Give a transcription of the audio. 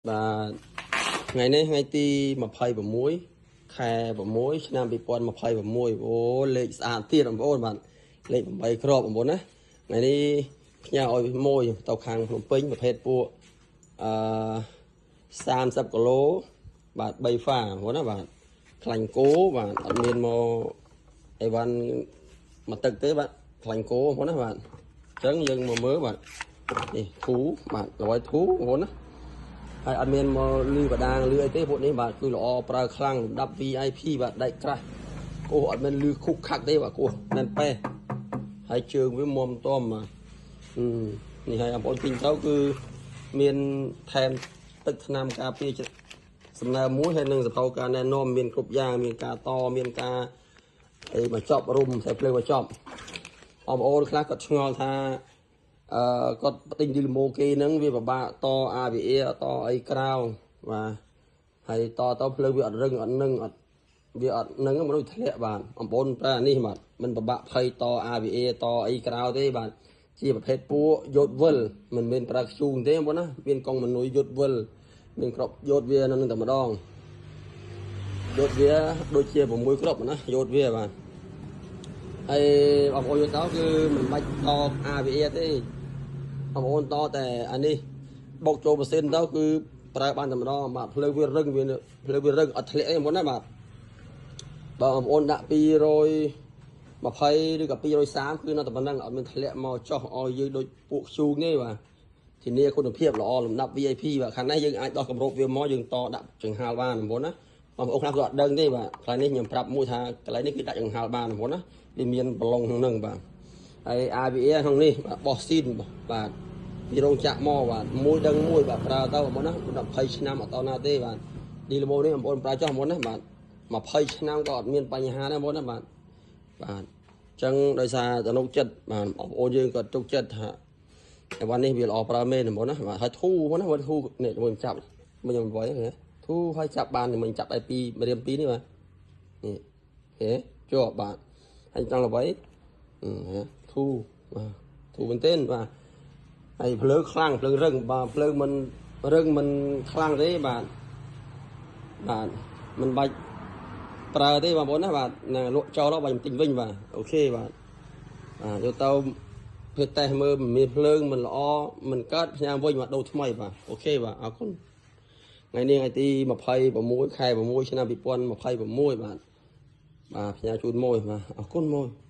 បាទថ្ងៃនេះថ្ងៃទី26ខែ6ឆ្នាំ2026អូលេខស្អាតទៀតបងប្អូនបាទលេខ8គ្រាប់បងប្អូនណាថ្ងៃនេះផ្ញើឲ្យមួយទៅខាងភ្នំពេញប្រភេទពួកអឺ30គីឡូបាទ3ហ្វាបងប្អូនណាបាទខ្លាញ់គោបាទអត់មានមកអីវ៉ាន់មកទឹកទេបាទខ្លាញ់គោបងប្អូនណាបាទអញ្ចឹងយើងមកមើលបាទនេះធូបាទល្បីធូបងប្អូនណាហើយអត់មានមកលឺបដាងលឺអីទេពួកនេះបាទគឺល្អប្រើខ្លាំងលំដាប់ VIP បាទដែកក្រាស់គោះអត់មានលឺខុកខាក់ទេបាទគោះណែនប៉េះហើយជើងវាមុំតំបាទនេះហើយបងប្អូនទិញទៅគឺមានថែមទឹកថ្នាំការពារសំណើមួយហើយនឹងសភៅការណែនាំមានគ្រប់យ៉ាងមានការតមានការអីមកចប់រុំតែភ្លើងមកចប់បងប្អូនខ្លះគាត់ឆ្ងល់ថាអឺគាត់ទិញឌីលម៉ូគេហ្នឹងវាពិបាកត AVA តអីក្រៅបាទហើយតទៅភ្លើងវាអត់រឹងអត់នឹងអត់វាអត់នឹងមនុស្សធ្លាក់បាទបងប្អូនប្រើអានេះបាទមិនពិបាកភ័យត AVA តអីក្រៅទេបាទជាប្រភេទពួកយោតវិលមិនមែនប្រើខ្ជូងទេបងប្អូនណាមានកងមនុយយោតវិលមានក្របយោតវានៅនឹងតែម្ដងយោតវាដូចជា6គ្រាប់ណាយោតវាបាទហើយបងប្អូនយកទៅគឺមិនបាច់ត AVA ទេបងប្អូនតតែអានេះបុកចូលម៉ាស៊ីនទៅគឺប្រើបានតែម្ដងបាទភ្លើងវារឹងវាភ្លើងវារឹងអត់ធ្លាក់ទេមុនណាបាទបើបងប្អូនដាក់220ឬក៏230គឺនៅតែប៉ុណ្ណឹងអត់មានធ្លាក់មកចោះឲ្យយើងដូចពួកខ្ជូងទេបាទធានាគុណភាពល្អលំដាប់ VIP បាទខាងនេះយើងអាចដោះគម្របវាមកយើងតដាក់ចង្ហាល់បានបងប្អូនណាបងប្អូនខ្លះក៏អត់ដឹងទេបាទកន្លែងនេះខ្ញុំប្រាប់មួយថាកន្លែងនេះគឺដាក់ចង្ហាល់បានបងប្អូនណាវាមានប្រឡងក្នុងហ្នឹងបាទហើយ AVA ក្នុងនេះបាទបោះស៊ីនបាទពីរោងចក្រមកបាទមួយដឹងមួយបាទប្រើទៅបងប្អូនណា20ឆ្នាំអត់តណាទេបាទឌីលម៉ូនេះបងប្អូនប្រើចោះបងប្អូនណាបាទ20ឆ្នាំក៏អត់មានបញ្ហាដែរបងប្អូនណាបាទបាទអញ្ចឹងដោយសារទំនុកចិត្តបាទបងប្អូនយើងក៏ទុកចិត្តថាអីវ៉ាន់នេះវាល្អប្រើមែនបងប្អូនណាបាទហើយធូបងប្អូនណាបាទធូនេះមួយចាប់មួយខ្ញុំវាយធូហើយចាប់បានមួយចាប់ឲ្យពីរៀមពីរនេះបាទនេះហេជាប់បាទហើយចង់ល្បីធូបាទធូមែនទែនបាទហើយភ្លើងខ្លាំងភ្លើងរឹងបាទភ្លើងមិនរឹងមិនខ្លាំងទេបាទបាទមិនបាច់ប្រើទេបងប្អូនណាបាទណាលក់ចោលដល់បាទខ្ញុំទិញវិញបាទអូខេបាទបាទយកទៅធ្វើតេស្តមើលមិនមានភ្លើងមិនល្អមិនកើតផ្ញើវិញបាទដូរថ្មីបាទអូខេបាទអរគុណថ្ងៃនេះថ្ងៃទី26ខែ6ឆ្នាំ2026បាទបាទផ្ញើជូនមួយបាទអរគុណមួយ។